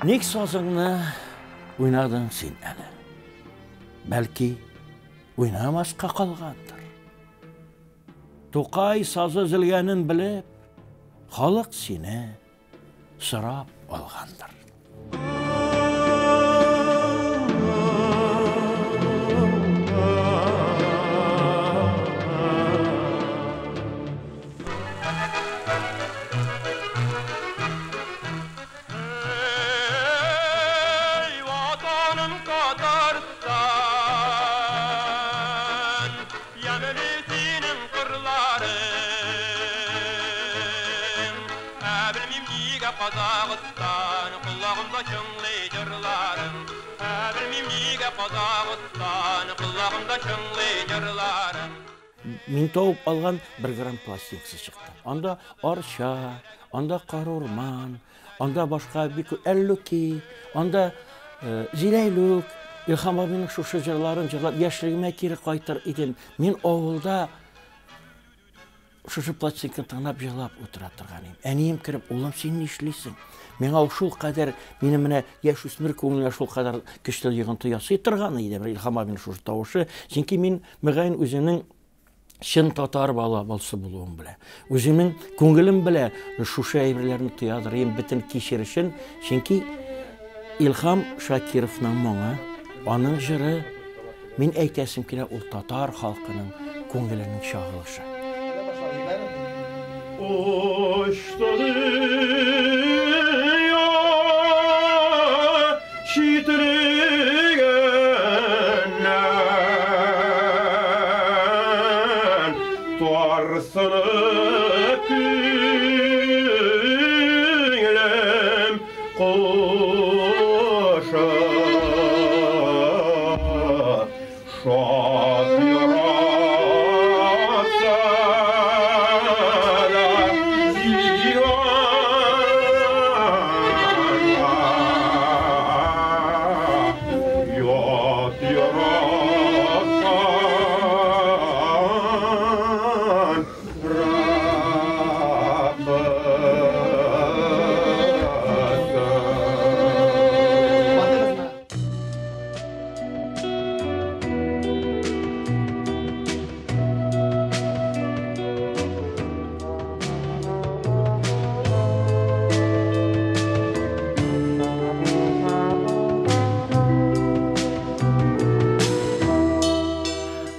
Ник сазыңны уйнадың син әле? Бәлки, уйнамаска калгандыр. Тукай сазы өзелгәнен белеп, халык сине сорап алгандыр. Мин табып алган бер грамм пластинкасы чыкты. Анда Арча, анда Карурман, анда башка бик Әллүки, анда э, Зиләйлүк, Илһам абыйның шушы җырларын җырлап яшьлегемә кире кайтыр идем. Мин авылда шушы пластинканы тыңлап җырлап утыра торган идем. Әнием кереп, улым, син нишлисең? Миңа ул шул кадәр, минем менә яшүсмер күңелемә шул кадәр көчле йогынты ясый торган иде бер Илһам абыйның шушы тавышы. Чөнки мин мөгаен үземнең чын татар бала балсы булуым белә. Үземнең күңелем белә шушы әйберләрне тоядыр идем, бөтен кичерешен. Чөнки Илһам Шакировның моңы, аның җыры, мин әйтәсем килә, ул татар халкының күңеленең чагылышы.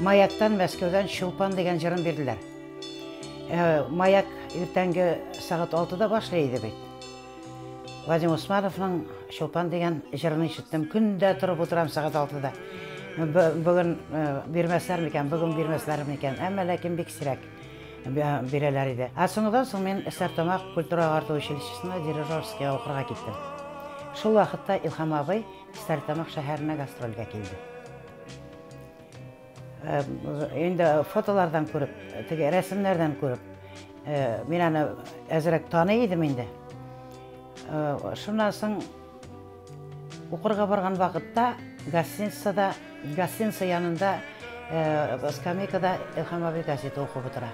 Маяктан Мәскәүдән Чулпан дигән җырын бирделәр. Маяк иртәнге сәгать 6-да башлый иде бит. Вадим Усмановның Чулпан дигән җырын ишеттем. Көндә торып утырам сәгать 6-да. Бүген бирмәсләр микән, бүген бирмәсләр микән? Әмма ләкин бик сирәк бирәләр иде. Ә соңыннан соң мин Стәрлетамак культура агарту училищесына дирижерскийга укырга киттем. Шул вакытта Илһам абый Стәрлетамак шәһәренә гастрольгә килде. Инде фотолардан күреп, теге рәсемнәрдән күреп, мин аны әзрәк таный идем инде. Шуннан соң укырга барган вакытта гостиницада, гостиница янында скамейкада Илһам абый газета укып утыра.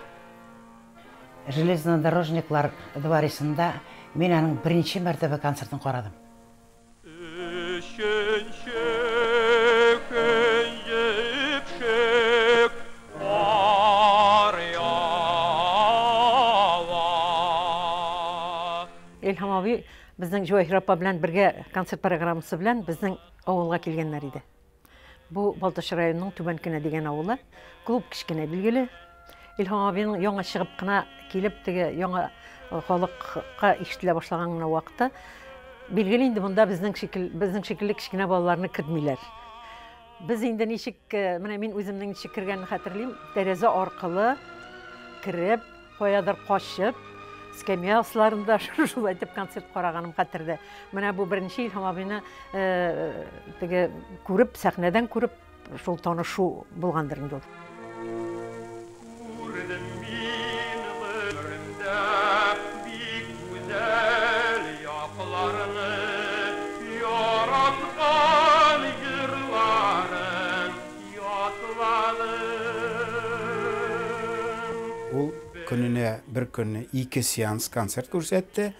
Железнодорожниклар дворецында мин аның беренче мәртәбә концертын карадым. Өченче көн җепшек кар ява. Илһам абый безнең Җәвәһир апа белән бергә концерт программасы белән безнең авылга килгәннәр иде. Бу Балтач районының Түбән Кенә дигән авылы. Клуб кечкенә билгеле. Илһам абыйның яңа чыгып кына килеп, теге яңа халыкка ишетелә башлаган гына вакыты. Билгеле инде монда безнең шикел, безнең шикелле кечкенә балаларны кертмиләр. Без инде ничек, менә мин үземнең ничек кергәнне хәтерлим, тәрәзә аркылы кереп, каядыр качып, скамья асларында шулай итеп концерт караганым хәтердә. Менә бу беренче Илһам абыйны теге күреп, сәхнәдән күреп, шул танышу булгандыр инде ул. Күрдем мин гомеремдә бик гүзәл якларны, яраткан җырларын ятладым. Ул көненә бер көнне ике сеанс концерт күрсәтте.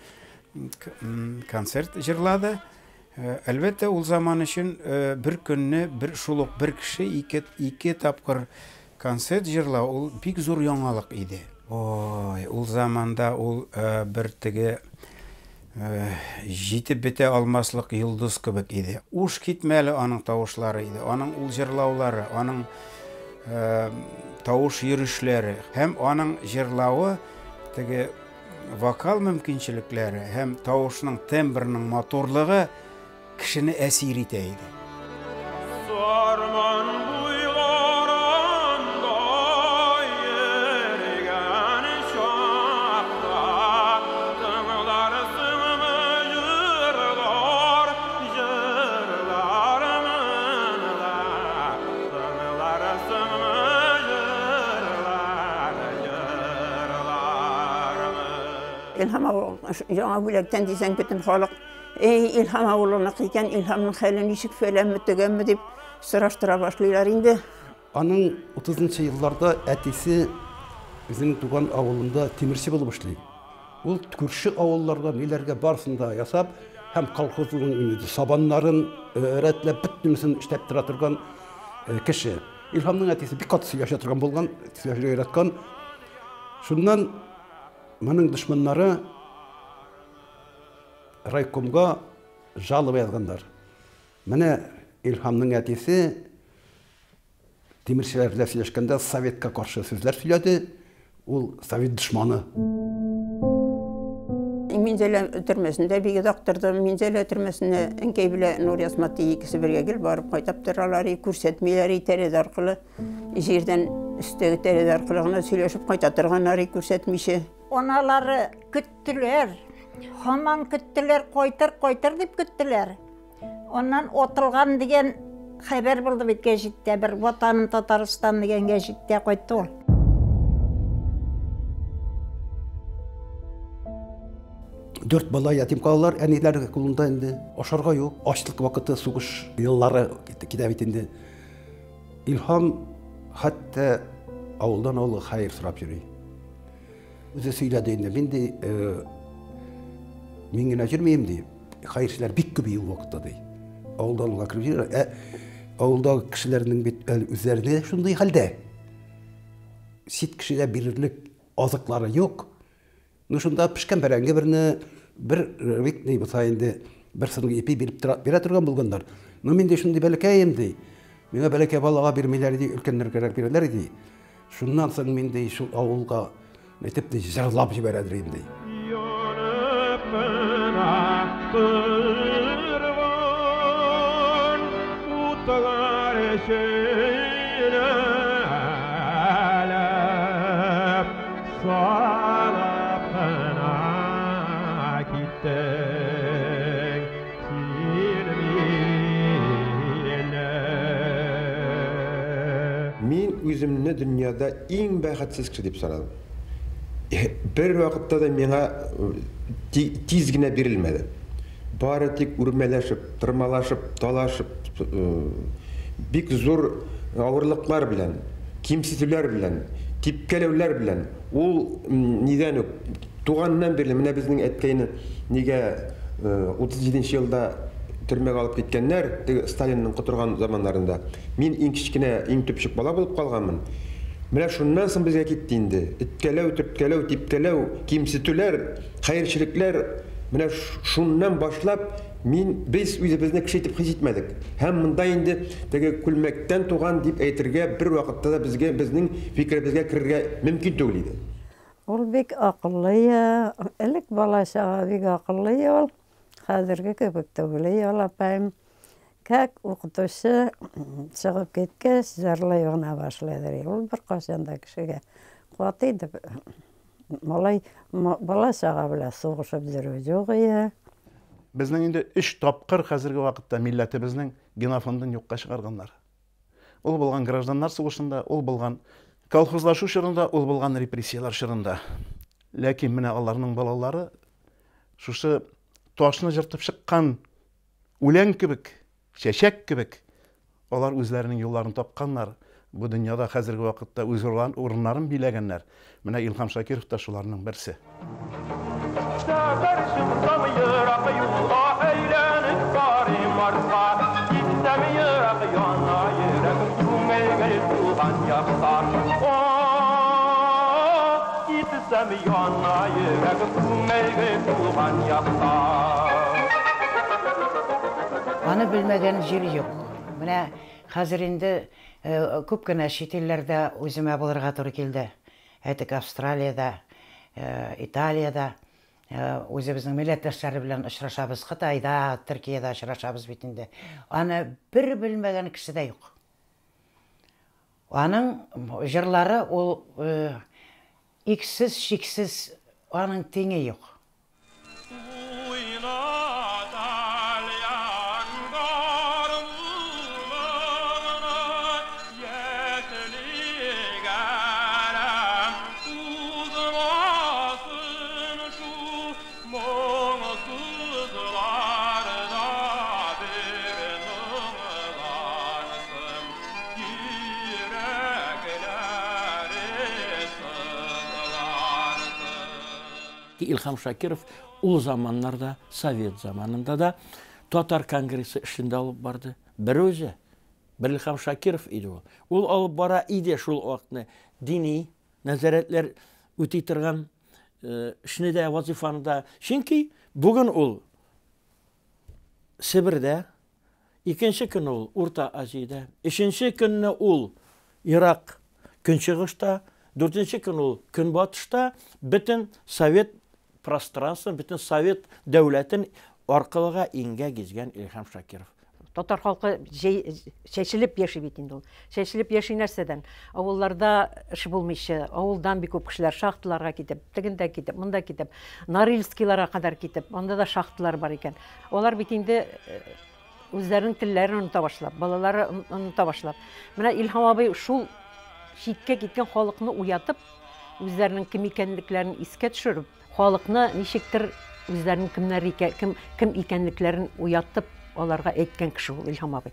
концерт җырлады. Әлбәттә, ул заман өчен бер көнне бер шул ук бер кеше ике тапкыр концерт җырлау ул бик зур яңалык иде. Ой, ул заманда ул бер теге җитеп бетә алмаслык йолдыз кебек иде. Уш китмәле аның тавышлары иде, аның ул җырлаулары, аның тавыш йөрешләре һәм аның җырлавы теге вокал мөмкинчелекләре һәм тавышның тембрының матурлыгы кешене әсир итә иде. Сарман буйларында йөргән чакта тыңларсыңмы җырлар, җырлармын ла, тыңларсыңмы җырлар, җырлармын. Илһам Яңа Бүләктән дисәң, бөтен халык, эй, Илһам авылыныкы икән, Илһамның хәле ничек, фәләнме, төгәнме дип сораштыра башлыйлар инде. Аның 30 елларда әтисе үзенең туган авылында тимерче булып эшли. Ул күрше авылларга ниләргә барысын да ясап һәм колхозның сабаннарын рәтләп бөтенесен эшләп тора торган кеше. Илһамның әтисе бик каты сөйләшә торган булган, сөйләшергә яраткан. Шуннан моның дошманнары райкомга жалоба язганнар. Менә Илһамның әтисе тимерчеләр белән сөйләшкәндә советка каршы сүзләр сөйләде. Ул совет дошманы. Минзәлә төрмәсендә бик озак тордым. Минзәлә төрмәсенә әнкәй белән Нур Ясматти икесе бергә гел барып кайтып торалар, күрсәтмиләр, тәрәзә аркылы, җирдән өстәге тәрәзә аркылы гына сөйләшеп кайта торганнар, күрсәтмичә. Аналары көттеләр, һаман көттеләр, кайтыр, кайтыр дип көттеләр. Аннан атылган дигән хәбәр булды бит гәҗиттә, бер Ватаным Татарстан дигән гәҗиттә кайтты ул. 4 бала ятим калалар, әниләр кулында инде. Ашарга юк, ачлык вакыты, сугыш еллары китә бит инде. Илһам хәтта авылдан авылга хәер сорап йөри. Үзе сөйләде инде, мин ди, мин генә йөрмим ди, хәерчеләр бик күп ул вакытта ди. Авылдан авылга кереп йөриләр. Авылдагы кешеләрнең бит әле үзләренә шундый хәлдә. Чит кешегә бирерлек азыклары юк. Ну, шунда пешкән бәрәңге берне, бер бик ни булса инде, бер сынык ипи биреп тора, бирә торган булганнар. Ну, мин дә шундый бәләкәем ди. Миңа бәләкәй балага бирмиләр ди, өлкәннәргә бирәләр ди. Шуннан соң мин ди шул авылга әйтеп ди, җырлап җибәрәдер инде. Янып кына торган утлар сөйләп, салып кына киттең син мине. Мин үземне дөньяда иң бәхетсез кеше дип санадым. Бер вакытта да миңа тиз генә бирелмәде. Бары тик үрмәләшеп, тырмалашып, талашып, бик зур авырлыклар белән, кимсетүләр белән, типкәләүләр белән. Ул нидән үк туганнан бирле менә безнең әткәйне нигә 37 елда төрмәгә алып киткәннәр, теге Сталинның котырган заманнарында. Мин иң кечкенә, иң төпчек бала булып калганмын. Менә шуннан соң безгә китте инде. Эткәләү, төрткәләү, типкәләү, кимсетүләр, хәерчелекләр. Менә шуннан башлап без үзебезне кеше итеп хис итмәдек. Һәм монда инде теге күлмәктән туган дип әйтергә бер вакытта да безнең фикеребезгә керергә мөмкин түгел иде. Ул бик акыллы я, элек бала чага бик акыллы я ул. Хәзерге кебек түгел я ул апаем. Как укытучы чыгып киткәч, җырлый гына башлады. Ул бер кайчан да кешегә каты итеп, малай, бала чага белән сугышып йөрү юк иде. Безнең инде 3 тапкыр хәзерге вакытта милләтебезнең генофондын юкка чыгарганнар. Ул булган гражданнар сугышында, ул булган колхозлашу чорында, ул булган репрессияләр чорында. Ләкин менә аларның балалары шушы ташны җыртып чыккан үлән кебек, чәчәк кебек, алар үзләренең юлларын тапканнар. Бу дөньяда хәзерге вакытта үз урыннарын биләгәннәр. Менә Илһам Шакиров та шуларның берсе. Сәфәр чыксам ерак юлга, әйләнеп барыйм артка. Китсәм ерак, яна йөрәк, күңел гел туган якта. Китсәм яна йөрәк, күңел гел туган якта. Аны белмәгән җир юк. Менә хәзер инде күп кенә чит илләрдә үземә булырга туры килде. Әйтик, Австралиядә, Италиядә үзебезнең милләттәшләре белән очрашабыз. Кытайда, Төркиядә очрашабыз бит инде. Аны бер белмәгән кеше дә юк. Аның җырлары ул иксез, чиксез, аның тиңе юк. Илһам Шакиров ул заманнарда, совет заманында да Татар конгрессы эшен дә алып барды. Бер үзе, бер Илһам Шакиров иде ул. Ул алып бара иде шул вакытны дини нәзарәтләр үти торган эшне дә, вазифаны да. Чөнки бүген ул Себердә, икенче көн ул Урта Азиядә, өченче көнне ул Ирак Көнчыгышта, дүртенче көн ул Көнбатышта, бөтен совет пространство, бөтен совет дәүләтен аркылыга иңгә гизгән Илһам Шакиров. Татар халкы чәчелеп яши бит инде ул. Чәчелеп яши нәрсәдән? Авылларда эш булмыйча, авылдан бик күп кешеләр шахталарга китеп, тегендә китеп, монда китеп, Норильскийларга кадәр китеп, анда да шахталар бар икән. Алар бит инде үзләренең телләрен оныта башлап, балалары оныта башлап. Менә Илһам абый шул читкә киткән халыкны уятып, үзләренең кем икәнлекләрен искә төшереп, халыкны ничектер үзләренең кемнәр икән, кем, кем икәнлекләрен уятып, аларга әйткән кеше ул Илһам абый.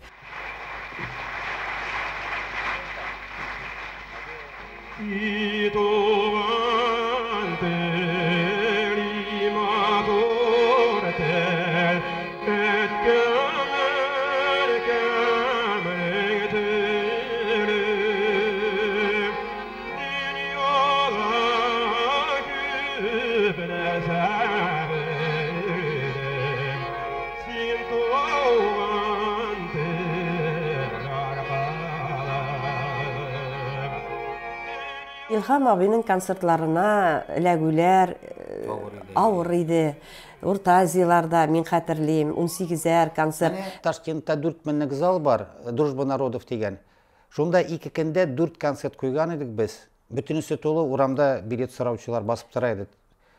И туган тел, и матур тел, әткәм, әнкәмнең теле. Дөньяда күп нәрсә белдем, син туган тел аркылы. Илһам абыйның концертларына эләгүләр авыр иде. Урта Азияларда мин хәтерлим, 18-әр концерт. Ташкентта 4 меңлек зал бар, Дружба народов дигән. Шунда 2 көндә 4 концерт куйган идек без. Бөтенесе тулы, урамда билет сораучылар басып тора иде.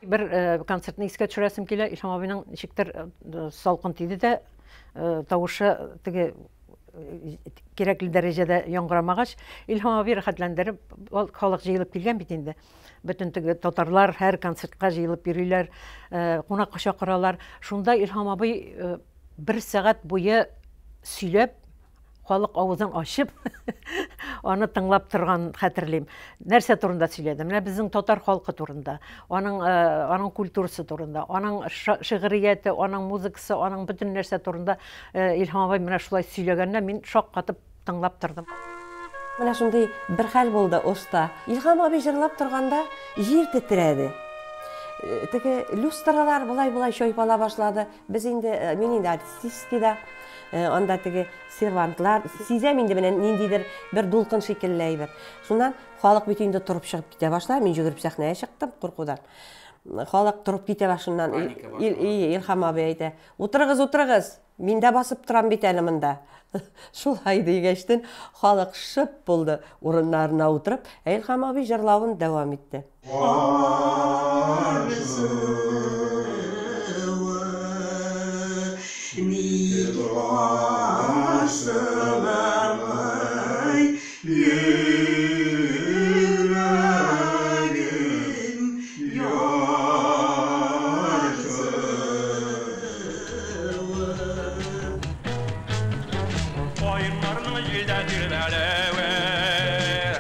Бер концертны искә төшерәсем килә. Илһам абыйның ничектер салкын тиде дә, тавышы теге кирәкле дәрәҗәдә яңгырамагач, Илһам абый рәхәтләндереп, халык җыелып килгән бит инде. Бөтен теге татарлар һәр концертка җыелып йөриләр, кунакка чакыралар. Шунда Илһам абый бер сәгать буе сөйләп, халык авызын ачып, аны тыңлап торган хәтерлим. Нәрсә турында сөйләде? Менә безнең татар халкы турында, аның культурасы турында, аның шигърияте, аның музыкасы, аның бөтен нәрсә турында Илһам абый менә шулай сөйләгәннән мин шаккатып тыңлап тордым. Менә шундый бер хәл булды Ошта. Илһам абый җырлап торганда җир тетрәде. Теге люстралар болай-болай чайпала башлады. Без инде, мин инде артистическийда, анда теге сервантлар, сизәм инде менә ниндидер бер дулкын шикелле әйбер. Шуннан халык бит инде торып чыгып китә башлады. Мин йөгереп сәхнәгә чыктым куркудан. Халык торып китә башыннан. Илһам абый әйтә: "Утырыгыз, утырыгыз. Мин дә басып торам бит әле монда." Шулай дигәчтен халык шып булды урыннарына утырып, ә Илһам абый җырлавын дәвам итте. Каеннарның җилдә тирбәлүе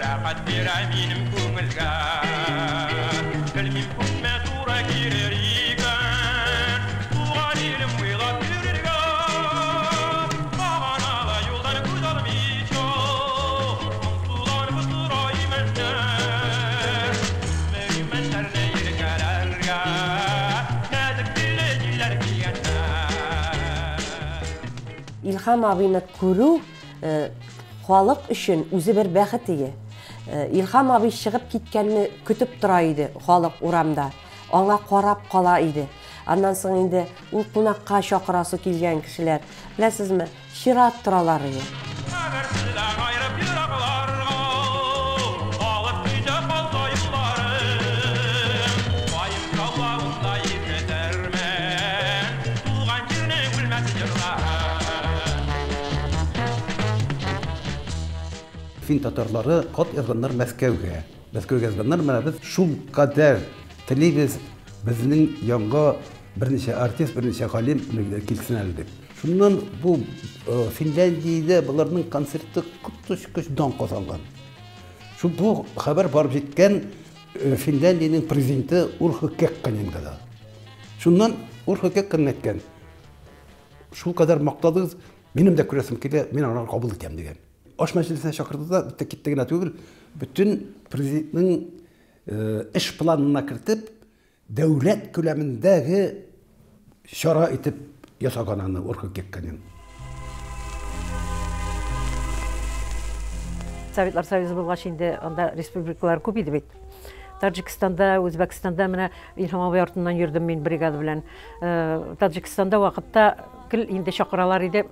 рәхәт бирә минем күңелгә. Белмим, күпме туры килер икән. Илһам абыйны күрү халык өчен үзе бер бәхет ие. Илһам абый чыгып киткәнне көтеп тора иде халык урамда. Аңа карап кала иде. Аннан соң инде ул кунакка чакырасы килгән кешеләр, беләсезме, чират торалар иде. Фин татарлары хат язганнар Мәскәүгә. Мәскәүгә язганнар, менә без шул кадәр телибез, безнең янга берничә артист, берничә галим килсен әле дип. Шуннан бу Финляндиядә боларның концерты коточкыч дан казанган. Шул бу хәбәр барып җиткән Финляндиянең президенты Урхо Кекконенга да. Шуннан Урхо Кекконен әйткән, шул кадәр мактадыгыз, минем дә күрәсем килә, мин аны кабул итәм дигән. Аш мәҗлесенә чакырды да, бетте китте генә түгел, бөтен президентның эш планына кертеп, дәүләт күләмендәге чара итеп ясаган аны Урхо Кекконен. Советлар Союзы булгач инде анда республикалар күп иде бит. Таджикстанда, Үзбәкстанда менә Илһам абый артыннан йөрдем мин бригада белән. Таджикстанда вакытта гел инде чакыралар иде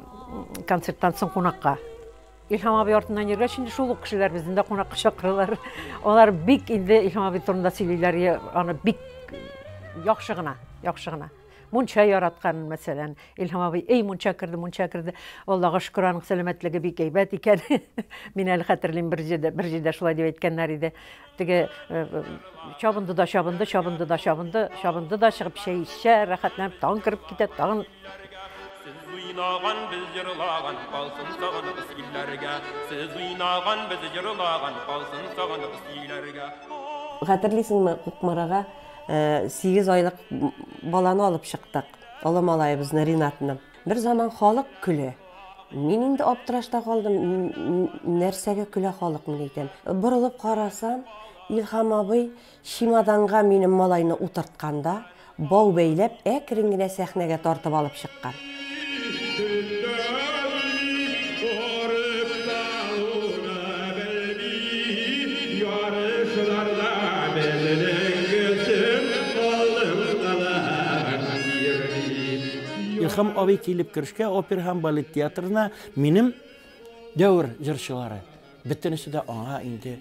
концерттан соң кунакка. Илһам абый артыннан йөргәч инде шул ук кешеләр безне дә кунакка чакыралар. Алар бик инде Илһам абый турында сөйлиләр, аны бик яхшы гына, яхшы гына. Мунча яраткан, мәсәлән, Илһам абый, эй, мунча керде, мунча керде. Аллага шөкер, аның сәламәтлеге бик әйбәт икән. Мин әле хәтерлим, бер җирдә, бер җирдә шулай дип әйткәннәр иде. Теге чабынды да чабынды, чабынды да чабынды, чабынды да чыгып чәй эчә, рәхәтләнеп тагын кереп китә, тагын. Сез уйнаган, без җырлаган, калсын сагыныгыз илләргә. Сез уйнаган, без җырлаган, калсын сагыныгыз илләргә. Хәтерлисеңме, Кукмарага 8 айлык баланы алып чыктык. Олы малаебызны, Ринатны. Бер заман халык көлә. Мин инде аптырашта калдым, нәрсәгә көлә халык, мин әйтәм. Борылып карасам, Илһам абый чемоданга минем малайны утыртканда, бау бәйләп, әкрен генә сәхнәгә тартып алып чыккан. Илһам абый килеп керешкә опера һәм балет театрына минем дәвер җырчылары бөтенесе дә аңа инде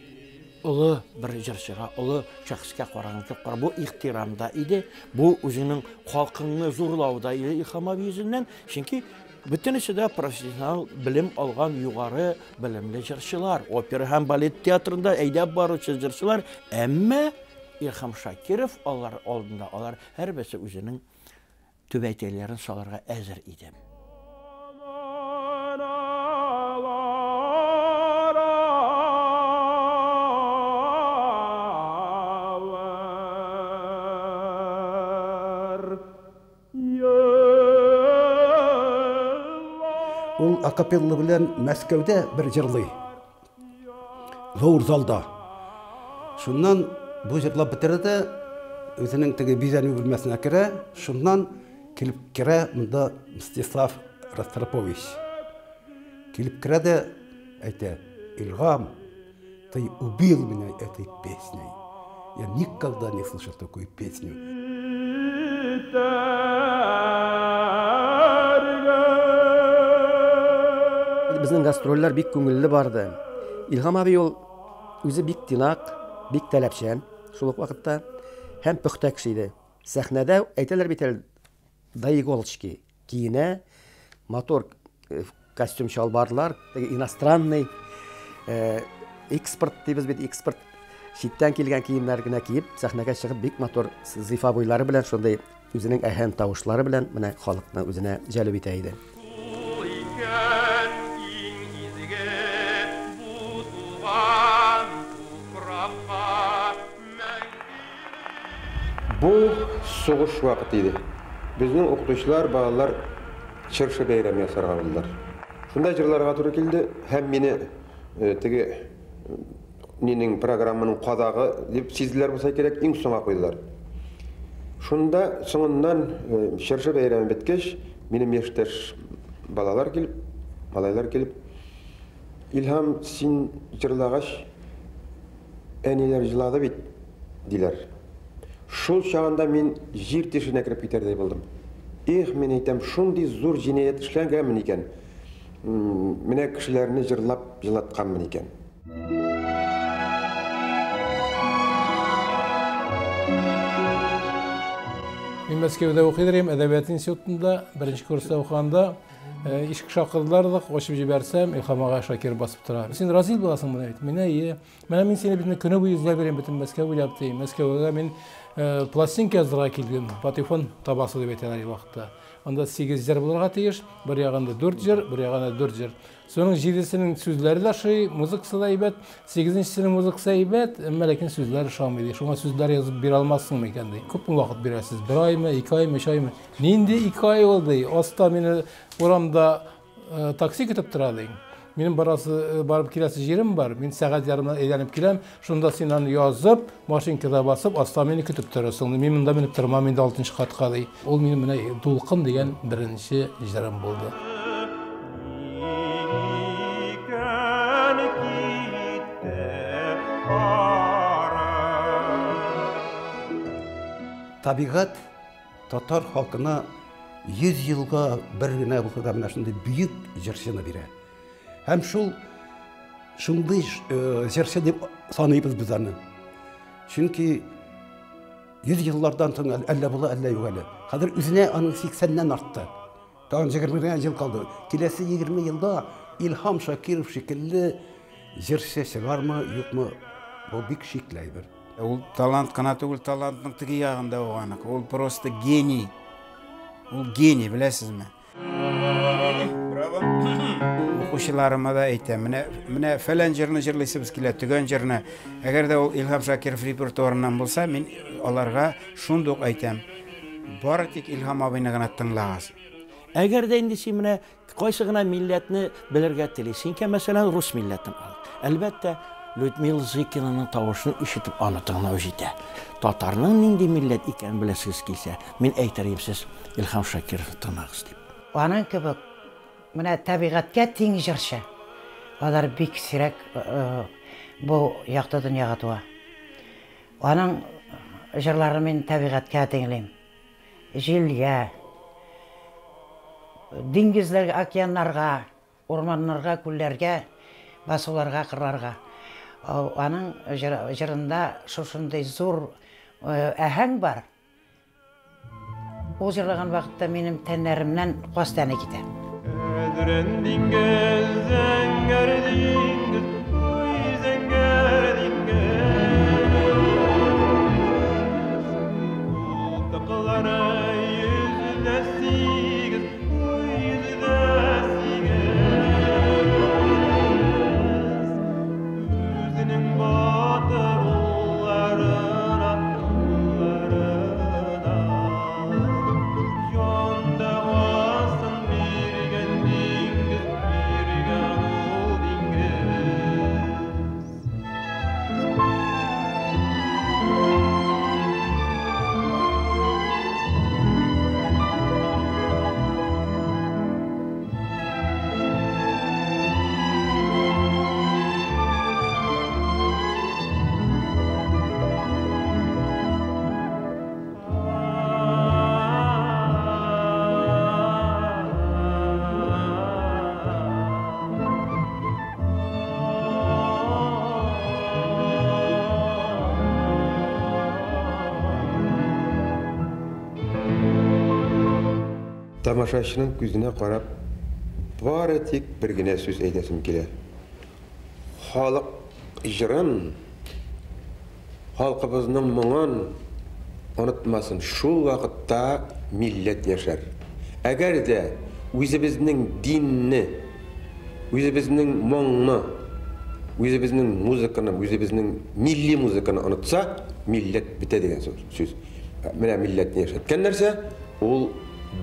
олы бер җырчыга, олы шәхескә караган кебек кара. Бу ихтирам да иде, бу үзеңнең халкыңны зурлау да иде Илһам абый йөзеннән, чөнки бөтенесе дә профессионал белем алган югары белемле җырчылар, опера һәм балет театрында әйдәп баручы җырчылар, әмма Илһам Шакиров алар алдында алар һәрберсе үзенең түбәтәйләрен салырга әзер иде. Ул акапелла белән Мәскәүдә бер җырлый. Зур залда. Шуннан бу җырлап бетерә дә, үзенең теге бизәнү бүлмәсенә керә. Шуннан килеп керә монда Мстислав Ростропович. Килеп керә дә әйтә, Илһам, ты убил меня этой песней. Я никогда не слышал такую песню. Безнең гастрольләр бик күңелле барды. Илһам абый ул үзе бик тыйнак, бик таләпчән, шул ук вакытта һәм пөхтә кеше иде. Сәхнәдә әйтәләр бит әле, до иголочки киенә, матур костюм чалбарлар, теге иностранный экспорт дибез бит, экспорт читтән килгән киемнәр генә киеп, сәхнәгә чыгып бик матур зифа буйлары белән, шундый үзенең әһәм тавышлары белән менә халыкны үзенә җәлеп итә иде. Бу сугыш вакыты иде. Безнең укытучылар, балалар чыршы бәйрәме ясарга булдылар. Шунда җырларга туры килде һәм мине теге нинең программаның кадагы дип сизделәр булса кирәк, иң соңга куйдылар. Шунда соңыннан чыршы бәйрәме беткәч, минем яшьтәш балалар килеп, Малайлар килеп, Илһам, син җырлагач, әниләр җылады бит, диләр. Шул чагында мин җир тишегенә кереп китәрдәй булдым. Эх, мин әйтәм, шундый зур җинаять эшләгәнмен икән. Менә кешеләрне җырлап җылатканмын икән. Мин Мәскәүдә укый идем, әдәбият институтында, беренче курста укыганда, ишек шакыдылар да, ачып җибәрсәм, Илһам ага Шакир басып тора. Син Разил буласың менә бит. Менә ие. Менә мин сине бит көне буе эзләп йөрим бөтен Мәскәү буйлап ди. Мәскәүгә мин пластинка яздырырга килдем. Патефон табасы дип әйтәләр ул вакытта. Анда 8 җыр булырга тиеш. Бер ягында 4 җыр, бер ягында 4 җыр. Соның 7-сенең сүзләре дә ошый, музыкасы да әйбәт. 8-нчесенең музыкасы әйбәт, әмма ләкин сүзләре ошамый ди. Шуңа сүзләр язып бирә алмассыңмы икән ди. Күпме вакыт бирәсез? 1 аймы, 2 аймы, 3 аймы? Нинди 2 ай ул ди. Аста мине урамда такси көтеп тора ди. Минем барасы, барып киләсе җирем бар. Мин сәгать ярымнан әйләнеп киләм. Шунда син аны язып, машинкада басып, аста мине көтеп торасың. Мин монда менеп тормам инде 6 катка ди. Ул минем менә Дулкын дигән беренче җырым булды. Табигать татар халкына 100 елга бер генә булса да менә шундый бөек җырчыны бирә. Һәм шул шундый җырчы дип саныйбыз без аны. Чөнки 100 еллардан соң әллә була, әллә юк әле. Хәзер үзенә аның 80-нән артты. Тагын 20 ел калды. Киләсе 20 елда Илһам Шакиров шикелле җырчы чыгармы, юкмы, бу бик шикле әйбер. Ул талант кына түгел, талантның теге ягында ул аныкы. Ул просто гений. Ул гений, беләсезме? Браво. Укучыларыма да әйтәм, менә фәлән җырны җырлыйсыбыз килә, төгән җырны. Әгәр дә ул Илһам Шакиров репертуарыннан булса, мин аларга шундук әйтәм. Бары тик Илһам абыйны гына тыңлагыз. Әгәр дә инде син менә кайсы гына милләтне белергә телисең икән, мәсәлән, рус милләтен ал. Әлбәттә, Людмила Зыкинаның тавышын ишетеп аны тыңлау җитә. Татарның нинди милләт икәнен беләсегез килсә, мин әйтер идем, сез Илһам Шакировны тыңлагыз дип. Аның кебек менә табигатькә тиң җырчы. Алар бик сирәк бу якты дөньяга туа. Аның җырларын мин табигатькә тиңлим. Җилгә, диңгезләргә, океаннарга, урманнарга, күлләргә, басуларга, кырларга. Аның җырында шушындый зур әһәң бар. Ул җырлаган вакытта минем тәннәремнән каз тәне китә. Әдрән диңгез, зәңгәр диңгез, ой, зәңгәр диңгез. Култыклары 108, ой, 108. Үзенең батыр улларына, улларына җан дәвасын биргән диңгез, биргән ул диңгез. Тамашачының күзенә карап, бары тик бер генә сүз әйтәсем килә. Халык җырын, халкыбызның моңын онытмасын. Шул вакытта милләт яшәр. Әгәр дә үзебезнең динне, үзебезнең моңны, үзебезнең музыканы, үзебезнең милли музыканы онытса, милләт бетә дигән сүз. Менә милләтне яшәткән нәрсә ул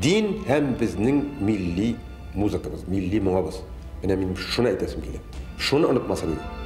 дин һәм безнең милли музыкабыз, милли моңыбыз. Менә мин шуны әйтәсем килә. Шуны онытмасын иде.